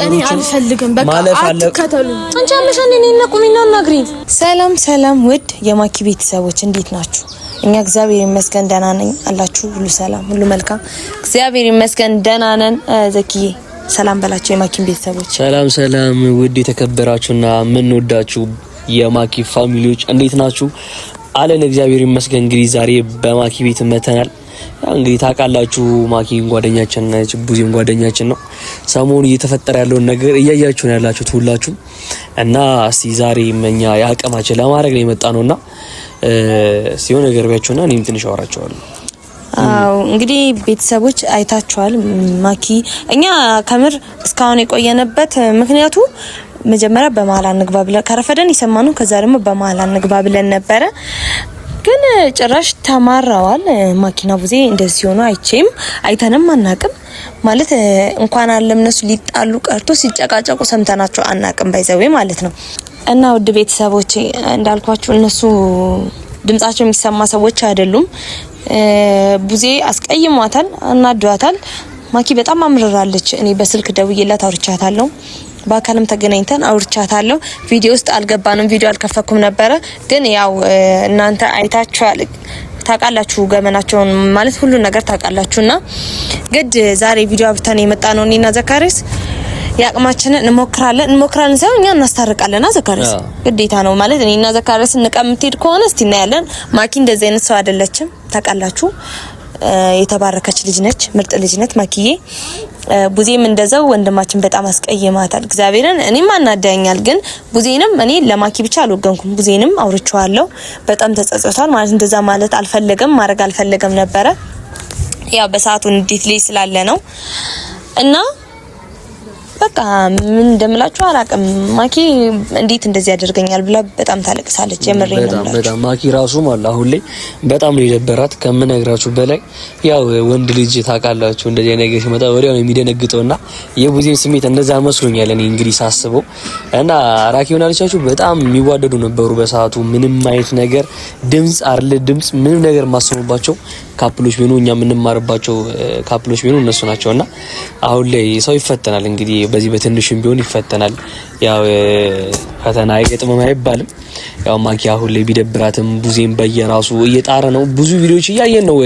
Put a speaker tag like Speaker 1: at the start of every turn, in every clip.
Speaker 1: እኔ አልፈልግም። በቃ አትከተሉ።
Speaker 2: አንቺ አመሻን እኔና ቁሚና አናግሪኝ። ሰላም ሰላም፣ ውድ የማኪ ቤተሰቦች እንዴት ናችሁ? እኛ እግዚአብሔር ይመስገን ደህና ነኝ አላችሁ። ሁሉ ሰላም፣ ሁሉ መልካም፣ እግዚአብሔር ይመስገን ደህና ነን። ዘኪዬ ሰላም በላቸው የማኪን ቤተሰቦች።
Speaker 3: ሰላም ሰላም፣ ውድ የተከበራችሁና የምንወዳችሁ የማኪ family ዎች እንዴት ናችሁ? አለን እግዚአብሔር ይመስገን። እንግዲህ ዛሬ በማኪ ቤት መተናል። እንግዲህ ታውቃላችሁ ማኪ ጓደኛችን ነች፣ ቡዜም ጓደኛችን ነው። ሰሞኑ እየተፈጠረ ያለውን ነገር እያያችሁ ነው ያላችሁት ሁላችሁም። እና እስቲ ዛሬ እኛ የአቅማችን ለማድረግ ነው የመጣ ነውና ሲሆን ነገር ቢያችሁና እኔም ትንሽ አወራቸዋለሁ።
Speaker 2: አዎ እንግዲህ ቤተሰቦች አይታችኋል። ማኪ እኛ ከምር እስካሁን የቆየንበት ምክንያቱ መጀመሪያ በመሀል አንግባ ብለን ከረፈደን የሰማነው፣ ከዛ ደግሞ በመሀል አንግባ ብለን ነበረ። ግን ጭራሽ ተማራዋል። ማኪና ቡዜ እንደዚህ ሆኖ አይቼም አይተንም አናቅም። ማለት እንኳን አለም እነሱ ሊጣሉ ቀርቶ ሲጨቃጨቁ ሰምተናቸው አናቅም። by the way ማለት ነው። እና ውድ ቤተሰቦቼ እንዳልኳችሁ እነሱ ድምጻቸው የሚሰማ ሰዎች አይደሉም። ቡዜ አስቀይሟታል፣ አናዷታል። ማኪ በጣም አምርራለች። እኔ በስልክ ደውዬላት አውርቻታለሁ። በአካልም ተገናኝተን አውርቻታለሁ። ቪዲዮ ውስጥ አልገባንም፣ ቪዲዮ አልከፈኩም ነበረ። ግን ያው እናንተ አይታችኋል፣ ታውቃላችሁ፣ ገመናቸውን ማለት ሁሉን ነገር ታውቃላችሁና ግድ ዛሬ ቪዲዮ አብርተን የመጣ ነው እኔና ዘካሪስ የአቅማችንን እንሞክራለን እንሞክራለን ሳይሆን እኛ እናስታርቃለንና ዘካሪስ ግዴታ ነው ማለት እኔና ዘካሪስ እንቀ የምትሄድ ከሆነ እስቲ እናያለን። ማኪ እንደዚህ አይነት ሰው አይደለችም፣ ታውቃላችሁ። የተባረከች ልጅ ነች፣ ምርጥ ልጅ ነች ማኪዬ። ቡዜም እንደዛው ወንድማችን በጣም አስቀይማታል። እግዚአብሔርን እኔም አናዳኛል፣ ግን ቡዜንም እኔ ለማኪ ብቻ አልወገንኩም። ቡዜንም አውርቼዋለሁ። በጣም ተጸጽቷል ማለት እንደዛ ማለት አልፈለገም፣ ማድረግ አልፈለገም ነበረ። ያው በሰዓቱ እንዴት ላይ ስላለ ነው እና በቃ ምን እንደምላችሁ አላውቅም። ማኪ እንዴት እንደዚህ ያደርገኛል ብላ በጣም ታለቅሳለች። የምሬ ነው።
Speaker 3: በጣም በጣም ማኪ ራሱ ማለት አሁን ላይ በጣም ነው የደበራት ከምነግራችሁ በላይ። ያው ወንድ ልጅ ታውቃላችሁ እንደዚህ ነገር ሲመጣ ወዲያው ነው የሚደነግጠውና የቡዜም ስሜት እንደዛ መስሎኛል እኔ እንግዲህ ሳስበው። እና ራኪውን አለቻችሁ በጣም የሚዋደዱ ነበሩ በሰዓቱ። ምንም አይነት ነገር ድምጽ አለ ድምጽ ምንም ነገር ማሰሙባቸው couple ኦች ቢሆኑ እኛ የምንማርባቸው couple ኦች ቢሆኑ እነሱ ናቸውና አሁን ላይ ሰው ይፈተናል እንግዲህ በዚህ በትንሹም ቢሆን ይፈተናል። ያው ፈተና አይገጥምም አይባልም። ያው ማኪ አሁን ላይ ቢደብራትም ቡዜም በየራሱ እየጣረ ነው። ብዙ ቪዲዮዎች እያየን ነው፣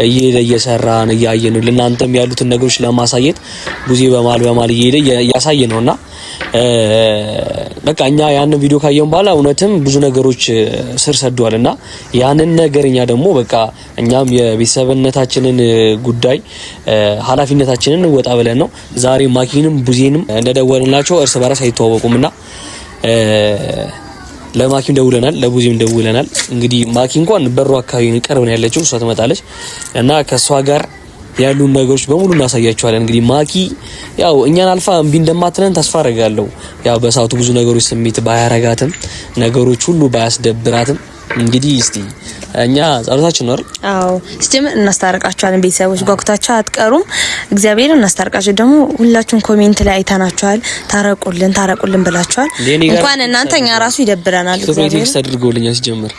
Speaker 3: እየሄደ እየሰራን እያየን ነው። ለእናንተም ያሉትን ነገሮች ለማሳየት ቡዜ በማል በማል እየሄደ እያሳየ ነውና በቃ እኛ ያንን ቪዲዮ ካየን በኋላ እውነትም ብዙ ነገሮች ስር ሰዷል እና ያንን ነገር እኛ ደግሞ በቃ እኛም የቤተሰብነታችንን ጉዳይ ኃላፊነታችንን እንወጣ ብለን ነው ዛሬ ማኪንም ቡዜንም እንደደወልናቸው እርስ በራስ አይተዋወቁም እና ለማኪም ደውለናል፣ ለቡዜም ደውለናል። እንግዲህ ማኪ እንኳን በሩ አካባቢ ቅርብ ነው ያለችው፣ እሷ ትመጣለች እና ከእሷ ጋር ያሉን ነገሮች በሙሉ እናሳያቸዋለን። እንግዲህ ማኪ ያው እኛን አልፋ እምቢ እንደማትለን ተስፋ አደርጋለሁ። ያው በሰዓቱ ብዙ ነገሮች ስሜት ባያረጋትም ነገሮች ሁሉ ባያስደብራትም እንግዲህ እስቲ እኛ ጸሎታችን ነው አይደል?
Speaker 2: አዎ ሲጀምር እናስታርቃቸዋለን። ቤተሰቦች ጓጉታችሁ አትቀሩም። እግዚአብሔር እናስታርቃቸው። ደግሞ ሁላችሁም comment ላይ አይተናችኋል። ታረቁልን፣ ታረቁልን ብላችኋል። እንኳን እናንተ እኛ ራሱ ይደብረናል።
Speaker 3: እግዚአብሔር text አድርገውልኛል ሲጀምር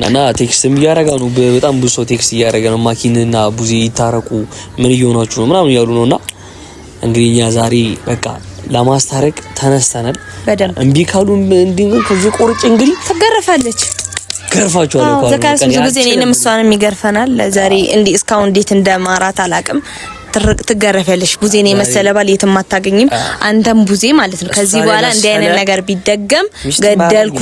Speaker 3: እና text ም እያረጋ ነው። በጣም ብዙ ሰው text እያረገ ነው። ማኪንና ቡዜ ይታረቁ፣ ምን እየሆናችሁ ነው ምናምን እያሉ ነውና እንግዲህ እኛ ዛሬ በቃ ለማስታረቅ ተነስተናል። እምቢ ካሉ እንዲህ ከዚህ ቆርጭ እንግዲህ
Speaker 2: ትገረፋለች።
Speaker 3: ገርፋችኋለሁ።
Speaker 2: ዘካሪያስ ብዙ ጊዜ እኔንም እሷንም ይገርፈናል። ዛሬ እንዲህ እስካሁን እንዴት እንደማራት አላቅም። ትገረፊያለሽ። ቡዜን የመሰለ ባል የትም አታገኝም። አንተም ቡዜ ማለት ነው። ከዚህ በኋላ እንዲህ አይነት ነገር ቢደገም ገደልኩ።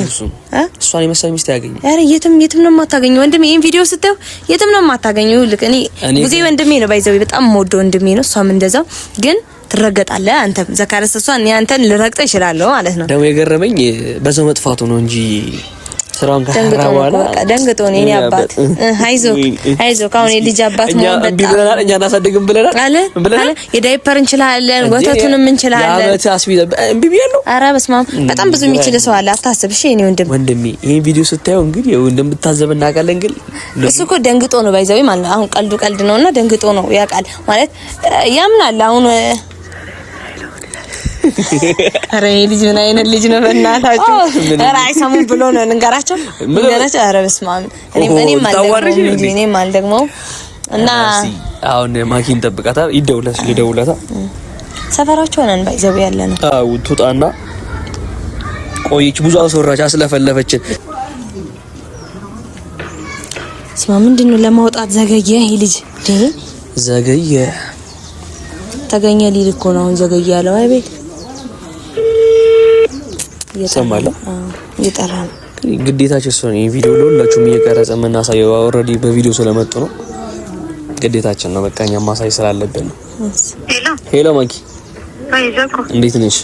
Speaker 3: እሷን የመሰለ ሚስት አያገኝም።
Speaker 2: ኧረ የትም የትም ነው የማታገኘው ወንድሜ። ይሄን ቪዲዮ ስታየው የትም ነው የማታገኘው። ልክ እኔ ቡዜ ወንድሜ ነው፣ by the way በጣም የምወደው ወንድሜ ነው። እሷም እንደዛው ግን ትረገጣለህ። አንተም ዘካሪያስ እሷን እኔ አንተን ልረግጠህ እችላለሁ ማለት ነው።
Speaker 3: ደግሞ የገረመኝ በሰው መጥፋቱ ነው እንጂ ስራውን ከሰራ በኋላ
Speaker 2: ደንግጦ ነው የኔ አባት። አይዞህ አይዞህ፣ አሁን የልጅ አባት መሆን
Speaker 3: በጣም እምቢ ብለናል። እኛ እናሳድግም ብለናል
Speaker 2: አለ አለ። የዳይፐር እንችላለን፣ ወተቱንም እንችላለን።
Speaker 3: የዓመት አስቤዛ እምቢ ብያለሁ።
Speaker 2: ኧረ በስመ አብ፣ በጣም ብዙ የሚችል ሰው አለ። አታስብ እሺ የኔ ወንድም።
Speaker 3: ወንድሜ ይሄን ቪዲዮ ስታየው እንግዲህ እንደምታዘብ እናውቃለን። ግን
Speaker 2: እሱ እኮ ደንግጦ ነው by the way ማለት ነው። አሁን ቀልዱ ቀልድ ነውና ደንግጦ ነው ያውቃል ማለት ያምናል። አሁን ኧረ ይሄ ልጅ ምን አይነት ልጅ ነው? በእናታችሁ ኧረ አይሰሙም ብሎ ነው። ልንገራቸው ልንገራቸው። ኧረ በስመ አብ። እኔም አልደግመውም እንጂ እኔም አልደግመውም። እና
Speaker 3: አሁን ማኪን ጠብቃታ፣ ይደውላል፣ ይደውላታ።
Speaker 2: ሰፈራቸው ነን ባይዘው ያለ ነው።
Speaker 3: አው ትውጣና ቆይች ብዙ አስወራች፣ አስለፈለፈችን።
Speaker 2: ስማ ምንድን ነው ለማውጣት ዘገየ? ይሄ ልጅ
Speaker 3: ዘገየ
Speaker 2: ተገኘ ሊል እኮ ነው አሁን ዘገየ ያለው። አይ ቤት
Speaker 3: ይሰማል፣
Speaker 2: እየጠራ ነው።
Speaker 3: ግዴታችን እሱ ነው። ቪዲዮ ለሁላችሁም እየቀረጸ የምናሳየው already በቪዲዮ ስለመጡ ነው። ግዴታችን ነው። በቃ እኛም ማሳይ ስላለብን ነው። Hello ማኪ፣ እንዴት ነሽ?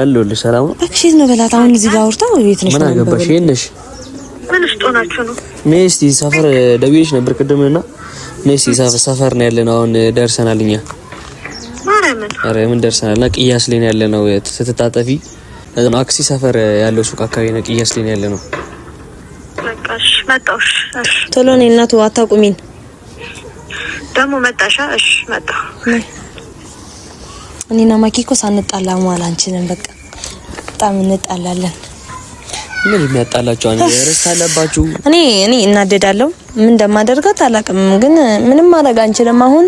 Speaker 3: አለሁልሽ። ሰላም ነው።
Speaker 2: እባክሽ የት ነው በላት። አሁን እዚህ ጋር አውርታ የት ነሽ?
Speaker 3: ምን አገባሽ? የት ነሽ?
Speaker 4: ምን ውስጥ ሆናችሁ ነው?
Speaker 3: ነይ እስኪ ሰፈር ደውዬልሽ ነበር ቅድም እና ነይ እስኪ ሰፈር ነው ያለነው አሁን ደርሰናል። እኛ ኧረ ምን ደርሰናል እና ቅያስ ላይ ነው ያለነው። ስትታጠፊ አክሲ ሰፈር ያለው ሱቅ አካባቢ ነው። ቅያስ ላይ ነው ያለነው።
Speaker 4: በቃ እሺ፣ መጣሁ። እሺ
Speaker 2: ቶሎ ነይ እናቱ አታቁሚን።
Speaker 4: ደግሞ መጣሻ? እሺ መጣሁ።
Speaker 2: እኔና ማኪ እኮ ሳንጣላ መዋል አንችልም። በቃ በጣም እንጣላለን።
Speaker 3: ምን የሚያጣላችሁ? አንዴ ረስት አለባችሁ።
Speaker 2: እኔ እናደዳለሁ። ምን እንደማደርጋት አላውቅም፣ ግን ምንም ማድረግ አንችልም። አሁን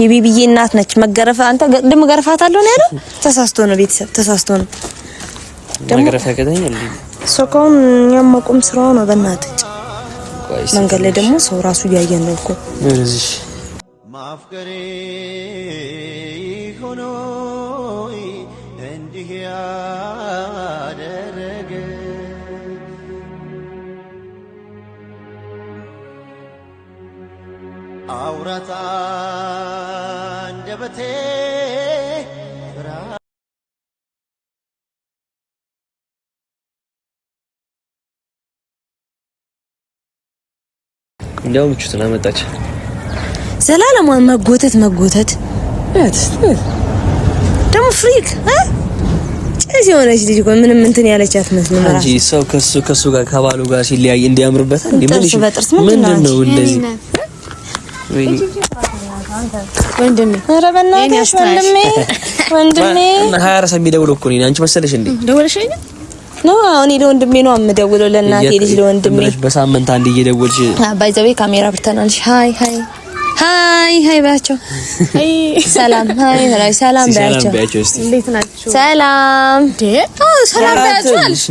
Speaker 2: የቤቢዬ እናት ነች መገረፍ። አንተ ቅድም ገርፋታለሁ ነው ያለው። ተሳስቶ ነው ቤተሰብ፣ ተሳስቶ ነው
Speaker 3: መገረፍ ያቀተኛል።
Speaker 2: እሷ እኮ አሁን እኛም መቆም ስራዋ ነው። በእናትህ መንገድ ላይ ደግሞ ሰው ራሱ እያየን ነው እኮ
Speaker 5: ማፍቀሬ ሆኖ እንዲህ ያደረገ አውራታ አንደበቴ
Speaker 3: እንዲያውም ምቹትን አመጣች።
Speaker 2: ዘላለሟን መጎተት መጎተት ደግሞ ፍሪክ ጭስ የሆነች ልጅ እኮ ምንም እንትን ያለች አትመስልም።
Speaker 3: አንቺ ሰው ከሱ ጋር ከባሉ ጋር ሲለያይ እንዲያምርበታል።
Speaker 2: ጥርስ በጥርስ ምንድን
Speaker 3: ነው እንደዚህ?
Speaker 1: ወንድሜ
Speaker 2: ኧረ በእናትሽ ወንድሜ ወንድሜ
Speaker 3: 24 የሚደውለው እኮ እኔ አንቺ መሰለሽ እንዴ?
Speaker 1: ደወለሽ
Speaker 2: ነው እኔ ለወንድሜ ነው የምደውለው፣ ለእናቴ ልጅ ለወንድሜ።
Speaker 3: በሳምንት አንድ እየደወልሽ
Speaker 2: by the way ካሜራ ብርተናል። Hi hi hi hi በያቸው። ሰላም hi hi ሰላም በያቸው።
Speaker 1: እንዴት ናችሁ?
Speaker 2: ሰላም
Speaker 1: ሰላም በያቸው አልሽ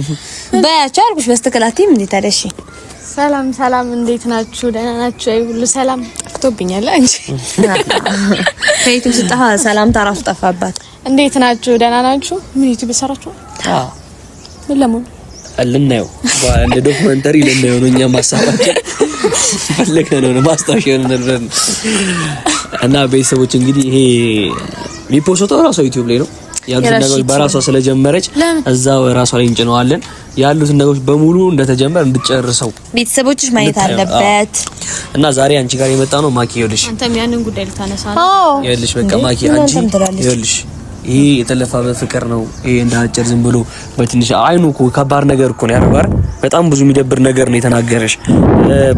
Speaker 2: በያቸው አልኩሽ። በስተከላቲም እንዴት ታዲያ? እሺ
Speaker 1: ሰላም ሰላም፣ እንዴት ናችሁ? ደህና ናችሁ? አይ ሁሉ ሰላም ጠፍቶብኛል። አንቺ
Speaker 2: ከዩቲዩብ ስጠፋ ሰላምታ ራሱ ጠፋባት።
Speaker 1: እንዴት ናችሁ? ደህና ናችሁ? ምን ዩቲዩብ ሰራችሁ?
Speaker 3: አዎ
Speaker 1: ምን ለመሆኑ
Speaker 3: ልናየው እንደ documentary ልናየው ነው። እኛም ሀሳባችን ፈልገን ነው ማስታወሻ ነበር። እና ቤተሰቦች እንግዲህ ይሄ የሚ post ተው ራሷ ዩቲዩብ ላይ ነው ያሉትን ነገሮች በራሷ ስለጀመረች እዛው ራሷ ላይ እንጭነዋለን። ያሉትን ነገሮች በሙሉ እንደተጀመረ እንድጨርሰው
Speaker 2: ቤተሰቦችሽ ማየት አለበት።
Speaker 3: እና ዛሬ አንቺ ጋር የመጣ ነው ማኪ፣ ይኸውልሽ
Speaker 1: አንተም ያንን ጉዳይ ልታነሳ ነው።
Speaker 3: ይኸውልሽ በቃ ማኪ አንቺ ይኸውልሽ ይሄ የተለፋበት ፍቅር ነው። ይሄ እንደ አጭር ዝም ብሎ በትንሽ አይኑ እኮ ከባድ ነገር እኮ ነው ያደርጋል። በጣም ብዙ የሚደብር ነገር ነው የተናገረሽ።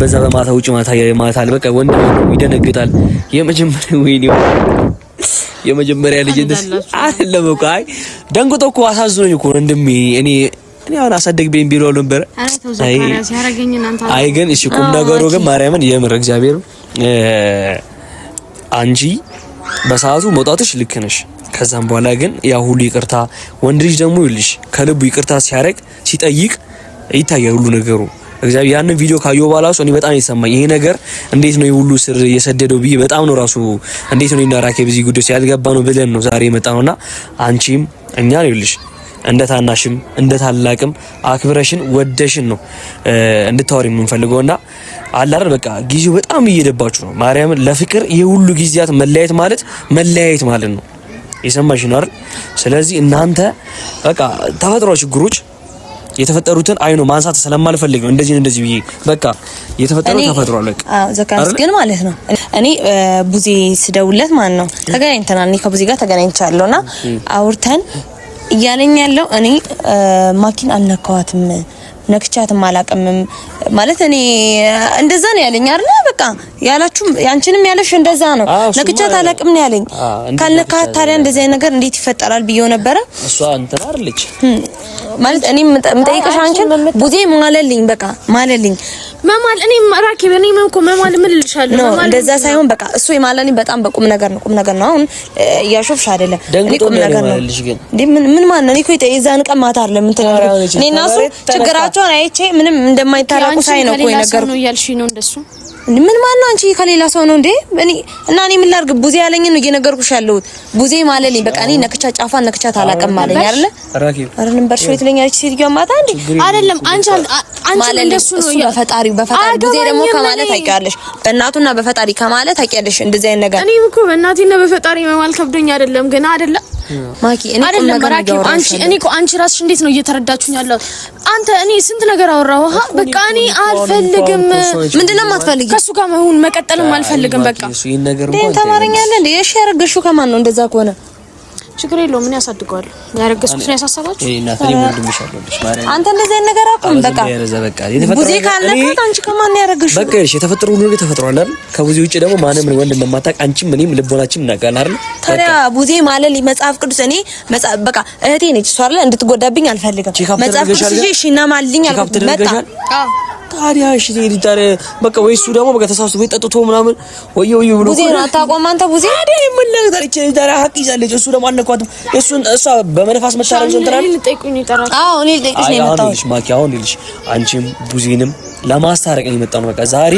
Speaker 3: በዛ በማታ ውጭ ማታ ማታ በቃ ወንድ ይደነግጣል። የመጀመሪያ ወይኔ የመጀመሪያ ልጅ አይደለም እኮ አይ ደንግጦ እኮ አሳዝኖኝ እኮ ወንድሜ። እኔ አሁን አሳደግ ቤን ቢሮ ነበር። አይ ግን እሺ ቁም ነገሩ ግን ማርያምን የምር እግዚአብሔር አንቺ በሰዓቱ መውጣትሽ ልክ ነሽ። ከዛም በኋላ ግን ያ ሁሉ ይቅርታ ወንድ ልጅ ደግሞ ይልሽ ከልቡ ይቅርታ ሲያደርግ ሲጠይቅ ይታያል ሁሉ ነገሩ። እግዚአብሔር ያንን ቪዲዮ ካየሁ በኋላ እኔ በጣም የተሰማኝ ይሄ ነገር እንዴት ነው የሁሉ ስር የሰደደው ብዬ በጣም ነው ራሱ እንዴት ነው እና ራኬብ በዚህ ጉዳይ ያልገባ ነው ብለን ነው ዛሬ የመጣ ነውና አንቺም እኛ ነው ይልሽ እንደ ታናሽም እንደ ታላቅም አክብረሽን ወደሽን ነው እንድታወሪ የምንፈልገውና አለ አይደል በቃ ጊዜው በጣም እየደባችሁ ነው። ማርያምን ለፍቅር የሁሉ ጊዜያት መለያየት ማለት መለያየት ማለት ነው። የሰማሽ ነው አይደል? ስለዚህ እናንተ በቃ ተፈጥሮ ችግሮች የተፈጠሩትን አይኖ ማንሳት ስለማልፈልግ ነው እንደዚህ እንደዚህ ብዬ በቃ የተፈጠረው ተፈጥሯል። በቃ
Speaker 2: አዎ፣ ዘካሪያስ ግን ማለት ነው እኔ ቡዜ ስደውለት ማለት ነው ተገናኝተናል። እኔ ከቡዜ ጋር ተገናኝቻለሁና አውርተን እያለኝ ያለው እኔ ማኪን አልነካዋትም ነክቻትም አላቅምም ማለት እኔ እንደዛ ነው ያለኝ አይደል? በቃ ያላችሁ ያንቺንም ያለሽ እንደዛ ነው። ነክቻት አላቅም ነው ያለኝ። ካልነካት ታዲያ እንደዚህ አይነት ነገር እንዴት ይፈጠራል ብዬው ነበረ።
Speaker 3: እሷ እንትን አይደለች
Speaker 2: ማለት እኔ የምጠይቅሽ አንቺን ቡዜ ማለልኝ፣ በቃ ማለልኝ።
Speaker 1: መማል እኔ ራኬብ እኔ ምን እኮ መማል ምን እልሻለሁ?
Speaker 2: ነው እንደዛ ሳይሆን በቃ እሱ የማለኝ በጣም በቁም ነገር ነው። ቁም ነገር ነው። አሁን እያሾፍሽ አይደለም። እኔ ቁም ነገር ነው እንዴ? ምን ማን ነው? እኔ እኮ የዛን ቀን ማታ አይደለም እንትን ያልኩት እኔ እና እሱ ችግራቸውን አይቼ ምንም እንደማይታረቁ ሳይ ነው እኮ የነገርኩት
Speaker 1: ነው እያልሽኝ ነው እንደሱ
Speaker 2: ምን ማን ነው? አንቺ ከሌላ ሰው ነው እንዴ? እኔ እና እኔ ምን ላድርግ? ቡዜ ያለኝን ነው እየነገርኩሽ ያለሁት። ቡዜ ማለልኝ በቃ እኔ ነክቻ ጫፏን ነክቻት አላውቅም አለኝ አይደለ? ኧረ ነበርሽ ወይ ትለኛለች ሴትዮዋ ማታ እንዴ።
Speaker 1: አይደለም አንቺ አንቺ እንደሱ ነው
Speaker 2: በፈጣሪ በፈጣሪ ቡዜ ደግሞ ከማለት ታውቂያለሽ፣ በእናቱና በፈጣሪ ከማለት ታውቂያለሽ። እንደዚህ አይነት ነገር
Speaker 1: እኔም እኮ በእናቴና በፈጣሪ መማል ከብዶኝ አይደለም ግን አይደለም
Speaker 2: ማኪ እኔ ቁም ነገር ነው።
Speaker 1: አንቺ እኔ እኮ አንቺ ራስሽ እንዴት ነው እየተረዳችሁኝ ያለው? አንተ እኔ ስንት ነገር አወራሁ። በቃ እኔ አልፈልግም።
Speaker 2: ምንድነው የማትፈልጊው?
Speaker 1: ከሱ ጋር መሆን መቀጠልም አልፈልግም። በቃ
Speaker 2: ተማረኛለህ እንዴ? እሺ ያረገሽው ከማን ነው? እንደዛ ከሆነ
Speaker 1: ችግር የለውም። ምን ያሳድገዋል? ያረገዝኩት ነው ያሳሰባችሁ?
Speaker 2: አንተ እንደዚህ አይነት ነገር አቁም። በቃ ቡዜ ካልነካት አንቺ ከማን ነው ያረገሽው?
Speaker 3: በቃ እሺ፣ የተፈጠረው ሁሉ ነገር ተፈጥሯል አይደል? ከቡዜ ውጭ ደግሞ ማንም ወንድ እንደማታውቅ አንቺም እኔም ልቦናችን እናውቃለን አይደል?
Speaker 2: ታዲያ ቡዜ ማለት መጽሐፍ ቅዱስ እኔ በቃ እህቴ ነች እሷ አይደል? እንድትጎዳብኝ አልፈልግም። መጽሐፍ ቅዱስ እሺ እና ማልኝ አልኩት መጣ።
Speaker 3: ታዲያ እሺ ታዲያ በቃ ወይ እሱ ደግሞ በቃ ተሳስቶ ወይ ጠጥቶ ምናምን ወይ ወይ ብሎ
Speaker 2: ቡዜ ነው አታውቀውም አንተ ቡዜ።
Speaker 3: ታዲያ ምን ነገር ታዲያ ታዲያ ሀቅ ይዛለች። እሱ ደግሞ አልነኳትም። እሱን እሷ በመነፋስ መታረቅ ዘንትራል።
Speaker 2: አዎ እኔ ልጠይቅሽ ነው የመጣሁት
Speaker 3: ማኪ። አሁን ይልሽ አንቺም ቡዜንም ለማስታረቅ ነው የመጣነው። በቃ ዛሬ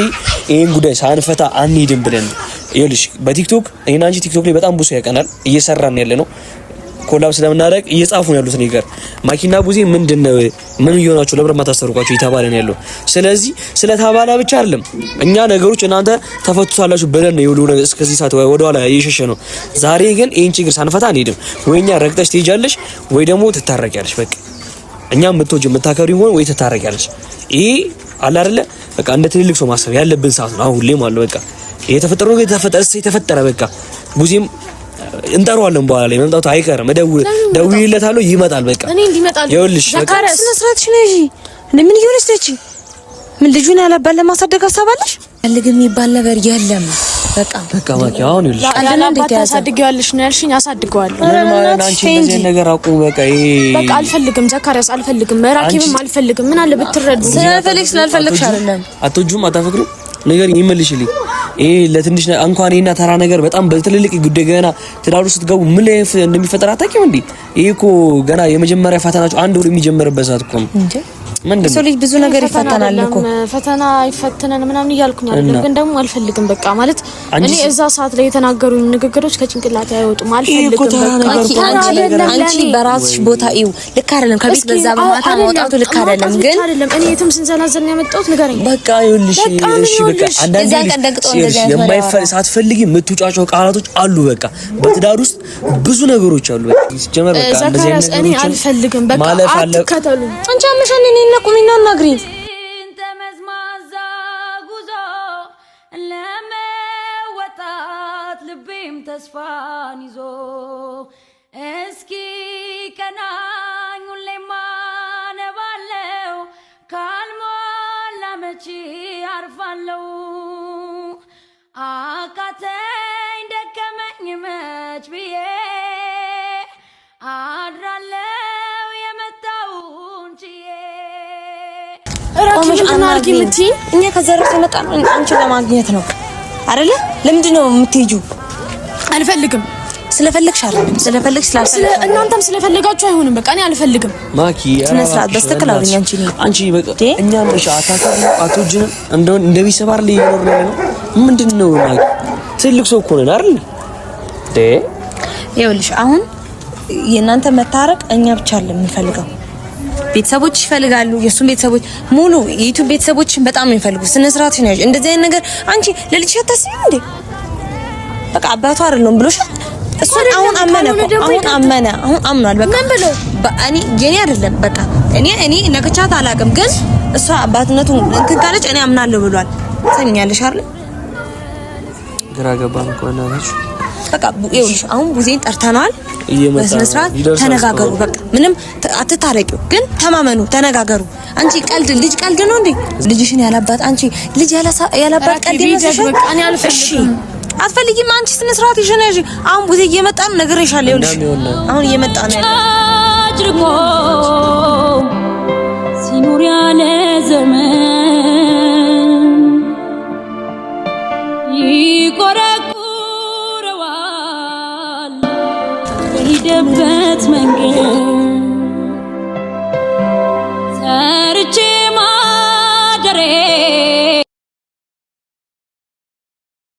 Speaker 3: ይሄን ጉዳይ ሳንፈታ አንሄድም ብለን ይኸውልሽ፣ በቲክቶክ እኔና አንቺ ቲክቶክ ላይ በጣም ብዙ ያቀናል እየሰራን ያለ ነው collab ስለምናደርግ እየጻፉ ነው ያሉት ነገር ማኪና ቡዜ ምንድነው ምን እየሆናችሁ ለብረ ማታሰሩቋችሁ እየተባለ ነው ያለው። ስለዚህ ስለተባለ ብቻ አይደለም እኛ ነገሮች እናንተ ተፈቱታላችሁ ብለን ነው የሁሉ ነገር እስከዚህ ሰዓት ወደ ኋላ እየሸሸ ነው። ዛሬ ግን ይህን ችግር ሳንፈታ አንሄድም። ወይ እኛ ረግጠሽ ትሄጃለሽ ወይ ደግሞ ትታረቂያለሽ። በቃ እኛ የምትወጂው የምታከብሪው ሆነ ወይ ትታረቂያለሽ። ይሄ አለ አይደለ በቃ እንደ ትልልቅ ሰው ማሰብ ያለብን ሰዓት ነው አሁን ላይ ማለት በቃ የተፈጠረው ነገር የተፈጠረ የተፈጠረ በቃ ቡዜም እንጠራዋለን በኋላ ላይ መምጣቱ አይቀርም። እደውልለታለሁ፣ ይመጣል። በቃ
Speaker 1: እኔ እንዲመጣል
Speaker 3: ይኸውልሽ፣ በቃ
Speaker 2: ስነ ስርዓትሽ ነው። እሺ እንዴ ምን እየሆነች ነች? ምን ልጁን ያላባል ለማሳደግ ሀሳብ አለሽ? ፈልግ የሚባል ነገር የለም። በቃ
Speaker 3: በቃ ማኪ አሁን ይኸውልሽ፣
Speaker 1: ያላባት ታሳድጊዋለሽ ነው ያልሽኝ፣ አሳድገዋለሁ።
Speaker 3: አንቺ እንደዚህ ነገር አቁም። በቃ ይሄ
Speaker 1: በቃ አልፈልግም፣ ዘካሪያስ አልፈልግም፣ ራኬብም አልፈልግም። ምን አለ ብትረዱ።
Speaker 2: ስላልፈልግሽ ስላልፈለግሽ አይደለም።
Speaker 3: አትወጂውም፣ አታፈቅሪውም ነገር ይመልሽልኝ። ይሄ ለትንሽ እንኳን ይሄና ተራ ነገር በጣም በትልልቅ ጉዳይ ገና ትዳሩ ስትገቡ ምን ላይ እንደሚፈጠር አታውቂም እንዴ? ይሄ እኮ ገና የመጀመሪያ ፈተናችሁ አንድ ወር የሚጀምርበት ሰዓት እኮ ነው።
Speaker 2: ምንድን ነው ልጅ ብዙ ነገር ይፈተናል እኮ
Speaker 1: ፈተና ይፈተናል ምናምን እያልኩኝ አይደለም፣ ግን ደግሞ አልፈልግም። በቃ ማለት እኔ እዛ ሰዓት ላይ የተናገሩኝ ንግግሮች ከጭንቅላቴ አይወጡም። አልፈልግም።
Speaker 2: በቃ አንቺ በራስሽ ቦታ እዩ። ልክ አይደለም። ከቤት በዛ በማታ መውጣቱ ልክ አይደለም። ግን
Speaker 1: አይደለም እኔ የትም ስንዘላዘል ነው ያመጣሁት። ንገረኝ
Speaker 3: በቃ ይኸውልሽ። እሺ በቃ አንዳንዴ ሳትፈልጊ የምትውጫቸው ቃላቶች አሉ። በቃ በትዳር ውስጥ ብዙ ነገሮች አሉ። በቃ ሲጀመር በቃ እንደዚህ አይነት
Speaker 1: እኔ አልፈልግም። በቃ አትከተሉኝ።
Speaker 2: አንቺ አመሻን እኔ እና ቁሚና አናግሪኝ።
Speaker 5: ጠመዝማዛ ጉዞ ለመወጣት ልቤም ተስፋን ይዞ እስኪ ቀናኝ ሁሌም አነባለው ካልሞላ መቼ አርፋለው። አቃተኝ ደከመኝ መች ብዬ አድራለው የመጣውን ችዬ።
Speaker 2: እኛ ከዛ ረፍት የመጣ ነው አንቺን ለማግኘት ነው አይደለ? ለምንድን ነው የምትሄጂው?
Speaker 1: አልፈልግም።
Speaker 2: ስለፈለግሽ አይደለም፣ ስለፈለግሽ ስላልፈለግሽ
Speaker 1: እናንተም ስለፈለጋችሁ አይሆንም። በቃ እኔ አልፈልግም።
Speaker 3: ማኪ
Speaker 2: ስነ ስርዓት በስተክል አውሪኝ። አንቺ
Speaker 3: አንቺ በቃ እኛም እሺ፣ አታከብሪም፣ አትወጂንም እንደው እንደ ቤተሰብ አይደል እየኖርን ያለ ነው። ምንድን ነው ማኪ፣ ትልቅ ሰው እኮ ነን አይደል?
Speaker 2: ይኸውልሽ አሁን የእናንተ መታረቅ እኛ ብቻ አይደለም የምንፈልገው ቤተሰቦች ይፈልጋሉ። የእሱን ቤተሰቦች ሙሉ የዩቲዩብ ቤተሰቦችን በጣም ነው የሚፈልጉ። ስነ ስርዓት ነው። እንደዚህ አይነት ነገር አንቺ ለልጅሽ አታስቢም እንዴ? በቃ አባቱ አይደለም ብሎሻል። እሱን አሁን አመነ እኮ አሁን አመነ፣ አሁን አምኗል። በቃ
Speaker 1: ምን ብሎ
Speaker 2: እኔ የኔ አይደለም በቃ እኔ እኔ ነክቻት አላውቅም፣ ግን እሷ አባትነቱ እንትን ካለች እኔ አምናለሁ ብሏል። ትሰሚኛለሽ አይደል?
Speaker 3: ግራ ገባን እኮ እናታችሁ።
Speaker 2: በቃ ይኸውልሽ አሁን ቡዜን ጠርተነዋል። በስነ ስርዓት ተነጋገሩ። በቃ ምንም አትታረቂው፣ ግን ተማመኑ፣ ተነጋገሩ። አንቺ ቀልድ ልጅ ቀልድ ነው እንዴ? ልጅሽን ያላባት አንቺ ልጅ ያላባት ቀልድ ይመስልሻል? እሺ አትፈልጊም። አንቺ ስነ ስርዓት ይሽነሽ። አሁን ቡዜ እየመጣ ነው፣ ነግሬሻለሁ። ይኸውልሽ አሁን እየመጣ ነው
Speaker 5: አድርጎ ሲኖር ያለ ዘመን በሄደበት መንገድ ሰርቼ ማደሬን